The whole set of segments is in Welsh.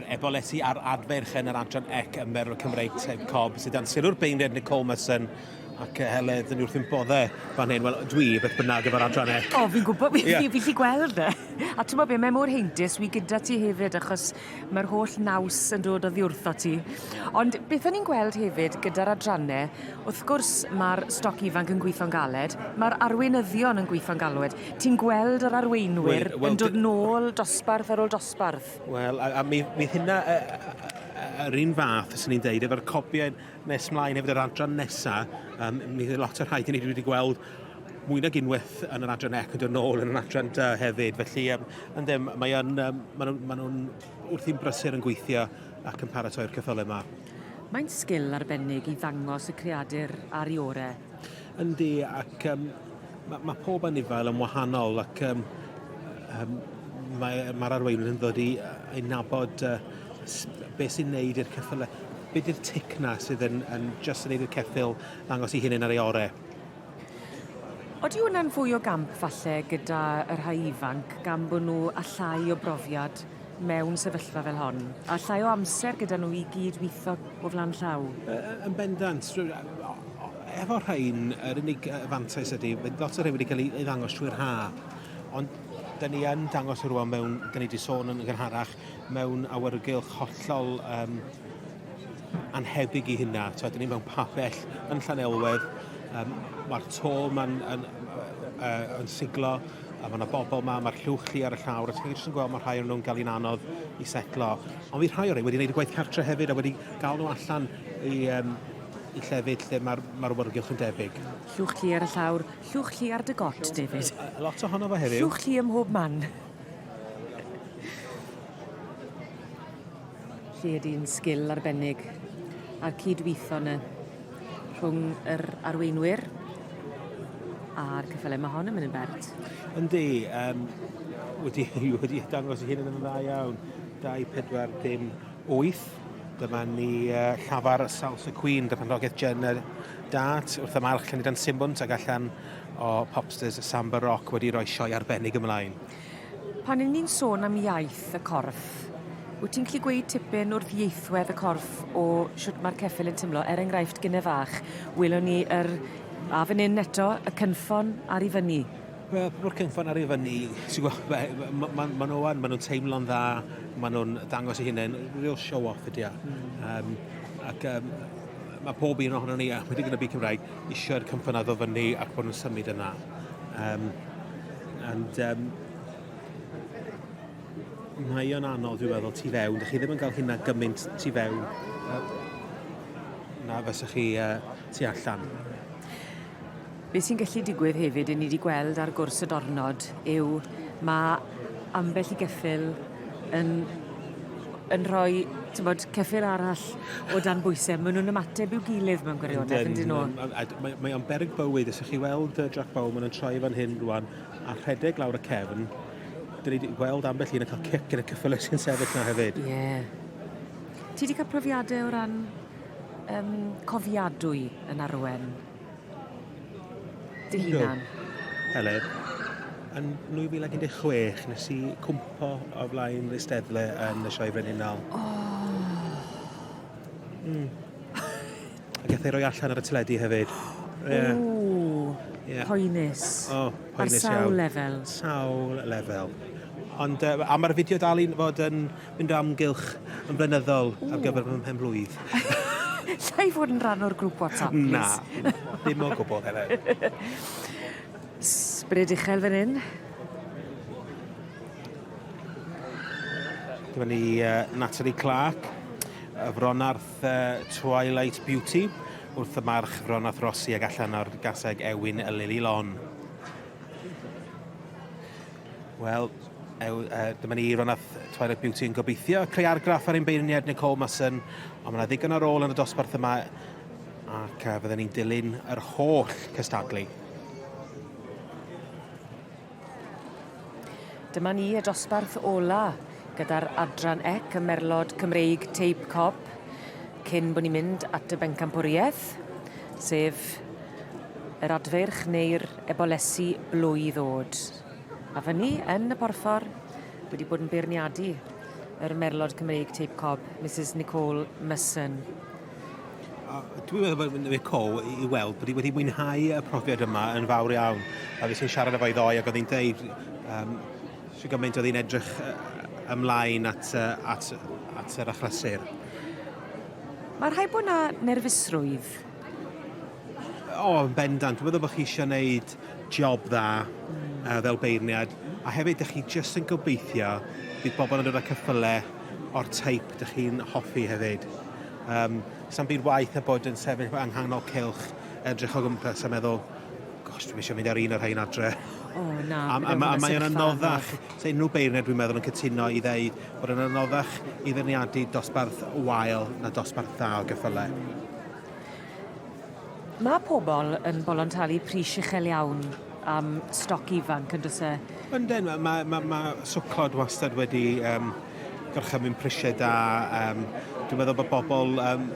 Yr ebolesi a'r adferch yn yr adran ec ym Merlod Cymreig Teip Cob sydd dan sylw'r beirniaid Nicole Mason ac Heledd yn wrth ein bodde fan hyn. Wel, dwi, beth bynnag, efo'r adran ec. O, fi'n gwybod, fi, yeah. fi, fi lli gweld e. A ti'n be, mae mor heintus, wi gyda ti hefyd, achos mae'r holl naws yn dod oddi wrtho ti. Ond beth o'n i'n gweld hefyd gyda'r adrannau, wrth gwrs mae'r stoc ifanc yn gweithio'n galed, mae'r arweinyddion yn gweithio'n galed. Ti'n gweld yr arweinwyr well, well, yn dod nôl dosbarth ar ôl dosbarth. Wel, a, a mi, mi hynna yr un fath, sy'n ni'n deud, efo'r cobiau nes mlaen hefyd yr adran nesa, um, mi fydd lot o'r rhai dyn ni wedi gweld mwy nag unwaith yn yr adran ec yn dod nôl yn yr adran dy hefyd. Felly, um, ynddo, mae yn, um, maen nhw'n ma nhw wrthi'n brysur yn gweithio ac yn paratoi'r ceffylau yma. Mae'n sgil arbennig i ddangos y creadur ar ei ore. Yndi, ac um, mae ma pob anifail yn wahanol ac um, um, mae'r mae arweinwyr yn ddod i, i nabod uh, beth sy'n neud i'r ceffylau, beth yw'r tic na sydd yn, yn just yn neud i'r ceffyl ddangos ei hunain ar ei orau. Odi hwnna'n fwy o gamp falle gyda y rhai ifanc gan bo' nhw â llai o brofiad mewn sefyllfa fel hon? A llai o amser gyda nhw i gyd-witho o flan llaw? Yn bendant. Efo rhain, yr unig fantais ydy, lot o rhain wedi cael ei ddangos trwy'r ha. Ond da ni yn dangos rwan mewn, da ni wedi sôn yn gynharach, mewn awyrgylch hollol um, anhebyg i hynna. Tibod, 'dyn ni mewn pabell yn Llanelwedd, um, mae'r to ma'n yn, uh, yn siglo, a mae yna bobl ma, mae'r llwch llu ar y llawr, a ti'n jyst yn gweld mae rhai o'n nhw'n cael un anodd i setlo. Ond fydd rhai o'r rhain wedi gwneud y gwaith cartre hefyd a wedi gael nhw allan i, um, i llefydd lle mae'r mae awyrgylch yn debyg. Llwch llu ar y llawr, llwch llu ar dy got, David. Lot ohono fo heddiw. Llwch llu ym mhob man. Lle ydy'n sgil arbennig a'r cydweithio 'ny rhwng yr arweinwyr a'r ceffyle. Ma' hon yn mynd yn bert. Yndi yym wedi wedi dangos 'i hunan yn dda iawn. 2 4 dim 8. Dyma ni uh, llafar Salsa Queen, dyfarnogaeth Jenna Dart wrth y march Llanidan Simwnt ac allan o Popsters Samba Rock wedi rhoi sioe arbennig ymlaen. Pan 'yn ni'n sôn am iaith y corff, wyt ti'n gallu gweud tipyn wrth ieithwedd y corff o shwt ma'r ceffyl yn timlo? Er enghraifft, gynne fach, welwn ni yr, a fan 'yn eto, y cynffon ar 'i fyny. Wel, pan ma'r cynffon ar ei fyny, ti'n gweld, ma' ma' ma' ma' nhw yn, ma' nhw'n teimlo'n dda, ma' nhw'n dangos eu hunain, real show off ydi o. Hmm. Yym ac yym ma' pob un ohonon ni, a wedi yn y byd Cymraeg, isio'r cynffon 'na ddod fyny ac bod nhw'n symud yna. Yym And um, mae o'n anodd, dwi'n meddwl, tu fewn. Dych chi ddim yn cael hynna gymaint tu fewn uh, na fysa chi uh, tu allan. Be sy'n gallu digwydd hefyd, 'yn ni 'di gweld ar gwrs y dornod, yw ma' ambell i geffyl yn yn rhoi t'mod ceffyl arall o dan bwyse. Ma' nw'n ymateb i'w gilydd mewn gwirionedd yndyn nw? Mae, mae o'n beryg bywyd. Os ych chi weld Jack Bowman yn troi fan hyn rwan a rhedeg lawr y cefn, dyn ni wedi gweld ambell un yn cael cic yn y cyffyle sy'n sefyll na hefyd. Ie. Yeah. Ti wedi cael profiadau o ran um, cofiadwy yn arwen? Dy hunan? Heledd, yn 2016 nes i cwmpo o flaen yr eisteddle yn y Sioe Frenhinol. Oh. Mm. A gath ei roi allan ar y teledu hefyd. Ie. Ww. Ie. Poenus. O, poenus iawn. Ar sawl lefel. Sawl lefel. Ond uh, a mae'r fideo dal i fod yn mynd o amgylch yn flynyddol Ww. ar gyfer fy mhen-blwydd. Lla i fod yn rhan o'r grŵp WhatsApp, please? Na, ddim o gwbl, Helen. Sbryd uchel fan hyn. Dyma ni uh, Natalie Clark, y fronarth Twilight Beauty wrth y march Fronath Rossi ag allan o'r gaseg Ewin y Lili Lon. Wel, ew, uh, dyma ni Ronath Twilight Beauty yn gobeithio creu argraff ar ein beirniad Nicole Mason, ond mae yna ddigon ar ôl yn y dosbarth yma ac uh, fydden ni'n dilyn yr holl cystadlu. Dyma ni y dosbarth ola gyda'r adran ec y Merlod Cymreig Teip Cop cyn bod ni'n mynd at y bencampwriaeth, sef yr adfeirch neu'r ebolesi blwy ddod. A fyny yn y porffor wedi bod yn beirniadu yr Merlod Cymreig Teip Cob, Mrs Nicole Musson. Dwi'n meddwl bod Nicole i weld bod hi wedi mwynhau y profiad yma yn fawr iawn. A fi sy'n siarad efo i ddoe ac oedd hi'n deud um, sy'n gymaint oedd hi'n edrych ymlaen at, at, at yr achlysur. Mae rhaid bod yna nerfusrwydd. O, yn bendant. Dwi'n meddwl bod chi eisiau gwneud job dda mm. fel beirniad. A hefyd, dych chi jyst yn gobeithio bydd bobl yn dod â ceffylau o'r teip dych chi'n hoffi hefyd. Um, Sa'm byd waeth na bod yn sefyll yng nghanol cylch, edrych o gwmpas a meddwl, gosh, dwi'm eisiau mynd ar un o'r rhain adre. O, na. A, a, a, a mae o'n anoddach, so unrhyw beirniad dwi'n meddwl yn cytuno i ddeud bod yn anoddach i feirniadu dosbarth wael na dosbarth dda o geffylau. Mae pobl yn bolon talu pris uchel iawn am stoc ifanc, yn does e? Yndyn, mae ma, ma, ma swcod wastad wedi um, gorchymyn prisiau da. Um, dwi'n meddwl bod bobl, um,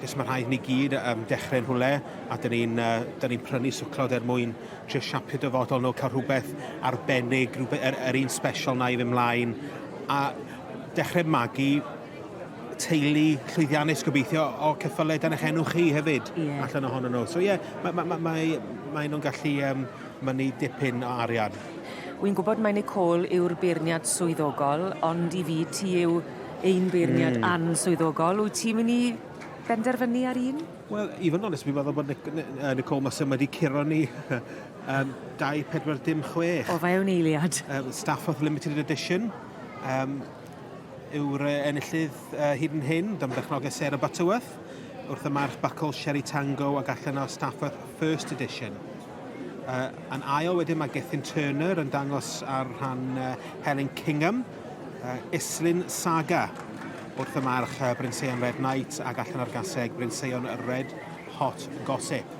jyst mae rhaid ni gyd um, dechrau'n rhywle, a dyn ni'n uh, ni prynu swclod er mwyn trio siapio dyfodol nhw, cael rhywbeth arbennig, rhywbeth, yr, yr un special na i fynd mlaen, a dechrau magu teulu llwyddiannus gobeithio o ceffylau dan eich enw chi hefyd yeah. allan ohonyn nhw. So ie, yeah, mae ma, ma, ma, mae nhw'n gallu um, mynnu dipyn o arian. Wy'n gwybod mai Nicole yw'r beirniad swyddogol, ond i fi ti yw ein beirniad mm. answyddogol. Wyt ti'n mynd i benderfynu ar un? Wel, i fod yn onest, fi'n meddwl bod Nic Nicole Musson wedi curo ni um, 2, 4, dim 6. O fewn eiliad. Stafford Limited Edition. Um, yw'r enillydd hyd yn hyn, dan berchnogaeth Sarah Butterworth, wrth y march Buckle Sherry Tango ac allan o Stafford First Edition. Uh, yn ail wedyn mae Gethin Turner yn dangos ar rhan uh, Helen Kingham, uh, Islyn Saga wrth y march uh, Brynseion Red Knight ac allan ar gaseg Brynseion Red Hot Gossip.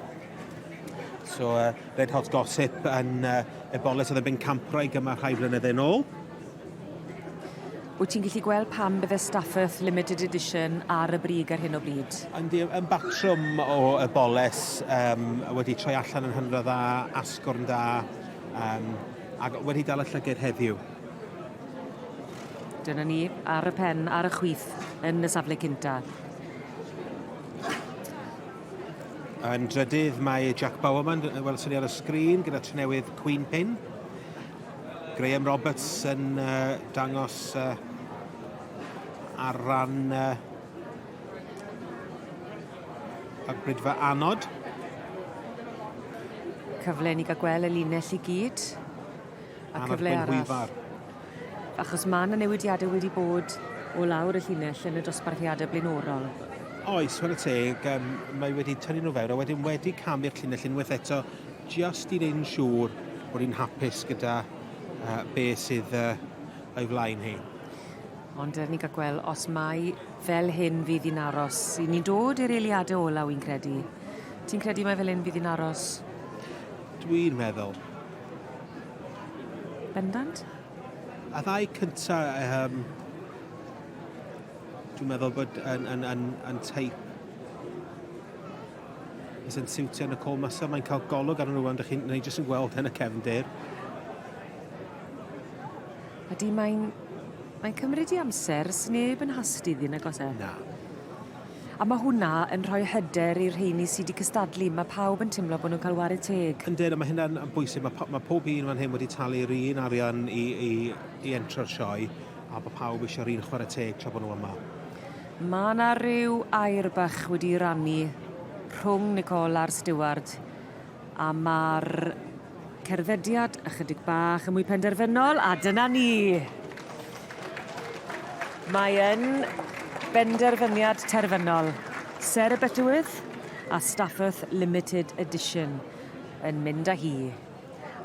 So uh, Red Hot Gossip yn uh, eboles oedd yn bencampwraig yma rhai blynydde nôl. Wyt ti'n gallu gweld pam bydde Stafford Limited Edition ar y brig ar hyn o bryd? Yndi, yn batrwm o eboles um, wedi troi allan yn hynod dda, asgwrn da, um, ac wedi dal y llyged heddiw. Dyna ni, ar y pen, ar y chwith, yn y safle cynta. Yn drydydd mae Jack Bowerman, welson ni ar y sgrin, gyda Trenewydd Queen Pin. Graham Roberts yn uh, dangos uh, ar ran uh, y brydfa anod. Cyfle ni gael gweld y linell i gyd. A Anod cyfle arall. Gwenhwyfar. Achos mae yna newidiadau wedi bod o lawr y llinell yn y dosbarthiadau blaenorol. Oes, chwarae teg, um, mae wedi tynnu nhw fewn a wedyn wedi camu'r llinell unwaith eto jyst i wneud yn siŵr bod hi'n hapus gyda uh, be sydd uh, o'i flaen hi. Ond er ni gael gweld os mai fel hyn fydd hi'n aros. I ni'n dod i'r eiliadau ola, wy'n credu. Ti'n credu mai fel hyn fydd hi'n aros? Dwi'n meddwl. Bendant? A ddau cynta, um, dwi'n meddwl bod yn, yn, yn, yn teip Is yn siwtio Nicole Musser. Mae'n cael golwg arnyn nhw rwan, dych chi'n ni jyst yn gweld yn y cefndir. Ydy, mae'n mae'n cymryd i amser, sneb yn hasti iddi, nag oes e? Na. A mae hwnna yn rhoi hyder i'r rheini sydd wedi cystadlu. Mae pawb yn teimlo bod nhw'n cael ware teg. Yndyn, a mae hynna'n bwysig. Mae, mae pob un fan hyn wedi talu'r un arian i, i, i entro'r sioe, a bod pawb eisiau'r un chwarae teg tra bod nhw yma. Mae 'na ryw air bach wedi rannu rhwng Nicole a'r stiward, a ma'r cerddediad ychydig bach yn mwy penderfynol, a dyna ni! Mae yn benderfyniad terfynol. Sarah Butterworth a Stafford Limited Edition yn mynd â hi.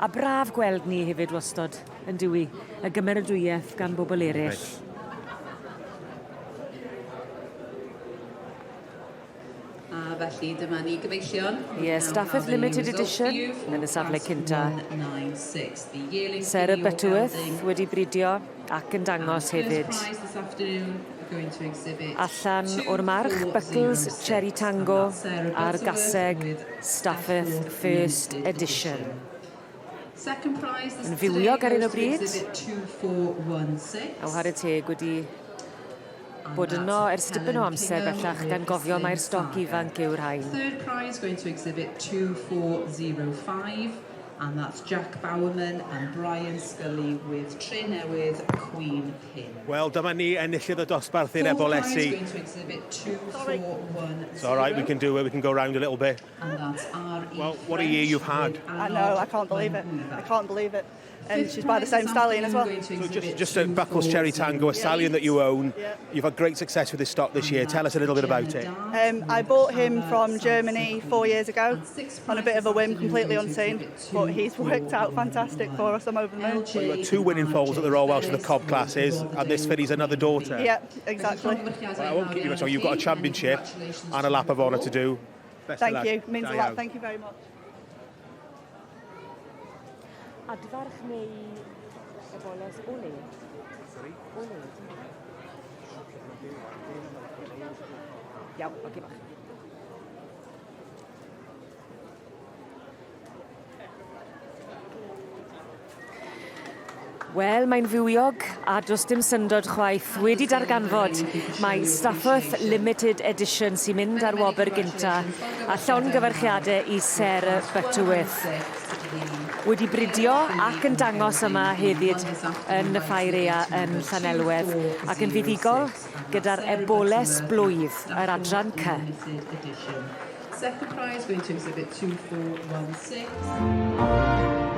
A braf gweld ni hefyd wastod, yn dyw i, y gymeradwyaeth gan bobl eraill. A felly dyma ni gyfeillion. Ie, yeah, Stafford Limited Edition yn y safle cynta. Sarah Butterworth wedi bridio ac yn dangos hefyd. Allan o'r march Buckles Cherry Tango a'r gaseg Stafford First Edition. Second prize this Yn fywiog ar today hyn o goes to bryd. exhibit 2416. A whare teg wedi bod yno ers dipyn o amser bellach gan gofio mai'r stoc ifanc yw'r rhain. Third prize going to exhibit 2405 and that's Jack Bowerman and Brian Scully with Trenewydd Queen Pin. Wel, dyma ni enillydd y dosbarth i'r Fourth prize ebolesi. going to exhibit 2410. It's all right, we can do it, we can go round a little bit. And that's R.E. Well, what a year you've had. I know, I can't believe it. I can't believe it. And she's by the same stallion as well. So just a Buckles Cherry Tango, a stallion that you own. Yeah. You've had great success with this stock this year. Tell us a little bit about it. I bought him from Germany 4 years ago on a bit of a whim, completely unseen, but he's worked out fantastic for us. I'm over the moon. Well, you had two winning foals at the Royal Welsh in the Cob classes, and this filly's another daughter. Yeah, exactly. Well, I won't keep you much longer. You've got a championship and a lap of honour to do. Best of Thank luck. you. Means Da a lot. iawn. Thank you very much. Adfarch neu eboles o le? O le. Iawn, oce bach. Wel, mae'n fywiog a does dim syndod chwaith wedi darganfod mae Stafford Limited Edition sy'n mynd ar wobr gynta a llongyfarchiadau i Sarah Butterworth. Wedi bridio ac yn dangos yma hefyd yn y ffair ea yn Llanelwedd ac yn fuddugol gyda'r eboles blwydd yr adran C. Second prize going to exhibit 2416.